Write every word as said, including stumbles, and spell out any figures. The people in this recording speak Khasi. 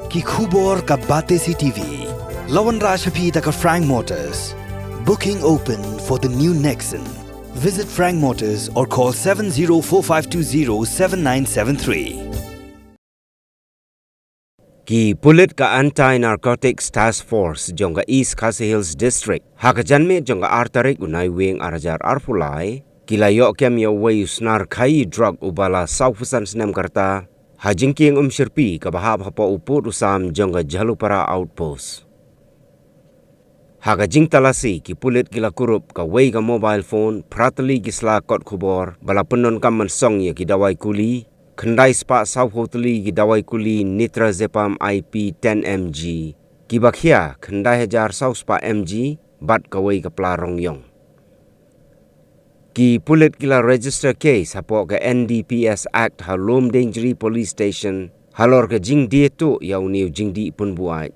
Ki khubor ka Batesi TV. La wanrah sha phi da ka Frank Motors. Booking open for the new Nexon. Visit Frank Motors or call seven zero four five two zero seven nine seven three. Ki pulit ka Anti-Narcotics Task Force jong ka East Khasi Hills District ha ka janmiet jong ka ar tarik u Naiwieng ar hajar arphew lai ki la ïoh kem ïa uwei u snar khaïi drug uba la sawphew san snem ka rta ha jingkieng Umshyrpi kaba hap hapoh u pud u sam jong ka Jhalupara Outpost. Ha ka jingtalasi, ki pulit ki la kurup kawei ka mobile phone, phra tylli ki sla kot khubor ba la pyndonkam ban song ïa ki dawai kuli, khyndai spah sawphew tylli ki dawai kuli Nitrazepam I P ten M G, kiba khia khyndai hajar saw spah M G bad kawei ka pla rong ïong. Ki pulit ki la register case hapoh ka N D P S Act ha Lumdiengjri Police Station halor ka jingdie tuh ïa une u jingdih pynbuaid.